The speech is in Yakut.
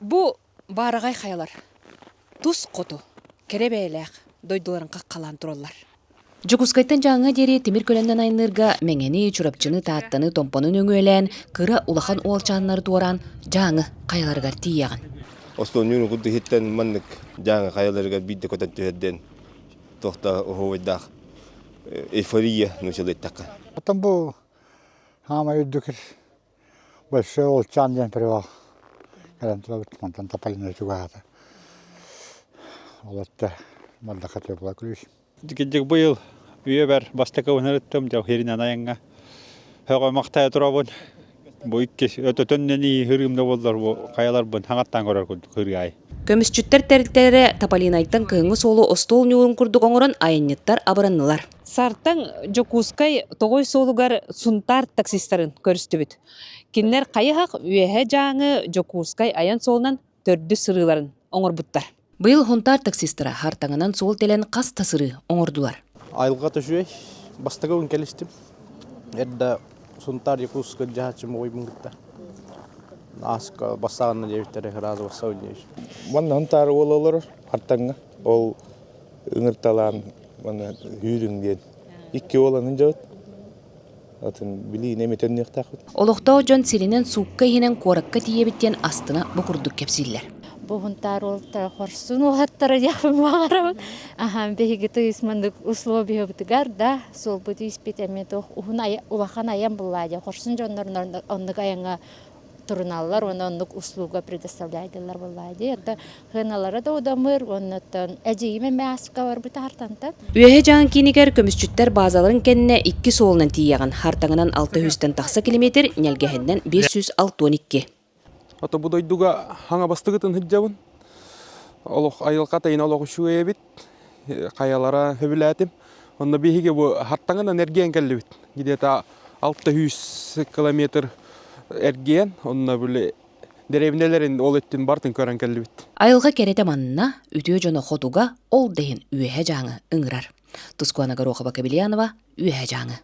Бу баараҕай хайалар тус хоту кэрэ бэйэлээх дойдуларын хаххалаан тураллар. Дьокуускайтан Дьааҥыга диэри тимир көлөннөн айанныырга Мэҥэни, Чурапчыны, Тааттаны, Томпону нөҥүөлээн, кыра улахан уолчааннары туораан Дьааҥы хайаларыгар тиийэҕин. Остуонньуун курдук иһиттэн маннык Дьааҥы хайаларыгар биирдэ көтөн түһэр диэн туохта оһуобайдаах эйфория нууччалыы эттэххэ. Оттон бу хаамай үрдүк Большой Олчан диэн перевал кэлэн турабыт, мантан Тополино чугаһаата. Ол өттө Мордоха теплая ключ. Дьик быйыл үйэбэр бастакы ыҥырыттым дьэ хиринэн айаҥҥа һөҕө махтайа турабын. Бу икки өтөтөннөн хырыым да буоллар бу хайаларбын хаҥаттаан көрөр курдук хырыай. Көмүсчүттэр тэрилтэлэрэ Тополинайтан кыһыҥҥы суолу остуол ньуурун курдук оҥорон айанньыттар абыраннылар. Сартаҥ Дьокуускай Тоҕой суолугар Сунтаар таксистарын көрүстүбүт. Кинилэр хайыһах Үөһэ Дьааҥы Дьокуускай айан суолунан төрдүс сырыыларын оҥорбуттар. Быйыл Һунтаар таксистара хартаҥынан суол тэлэн хас да сырыы оҥордулар. Айылҕа төсүөй бастакы күн кэлистим. Эрдэ Сунтаар Якутска дьаһаччым оҕуйбун кытта. Ааска бассаанна диэбиттэрэ ыраас бассаабын диэбит. Манна Һунтаар уола олорор хартаҥҥа. Ол ыҥырталаан манна үүрүҥ диэн. Икки уоланын дьабыт. Атын билиини эмитэнниэхтээхпит. Олохтоох дьон сиринэн суукка иһинэн куоракка тиийэбит диэн астына бу курдук кэпсииллэр. Бу Һунтаар уолаттара хорсун уолаттара диэхпин баҕарабын. Аһаан биһиги тыйыс маннык условиябытыгар да суолбут ииспит эмиэ туох уһун улахан айан буллаа диye хорсун дьоннор оннук айаҥҥа туруналлар уонна оннук услуга предоставляйдылар буоллаа дии. Это хыаналара да удамыр, уоннаттан эдьиийим эмэ ааска барбыт хартантан. Үөһэ Дьааҥы киинигэр көмүсчүттэр баазаларын кэннэ икки суолунан тиийэҕин. Хартаҥынан 600-тэн тахса километр, Ньэлгэһиннэн 562. Ото бу дойдуга хаҥа бастыгытын сылдьабын. Олох айылҕа тайына олох үчүгэй эбит. Хайалара сөбүлээтим. Онно биһиги бу хартаҥынан эргийэн кэллибит. Где-то 600 километр эргийэн, онно били дэриэбинэлэрин ол өттүн бартын көрөн кэллибит. Айылҕа кэрэтэ манна, үтүө дьоно хотуга, ол да иһин Үөһэ Дьааҥы ыҥырар. Тускуана Горохова-Кобельянова, Үөһэ Дьааҥы.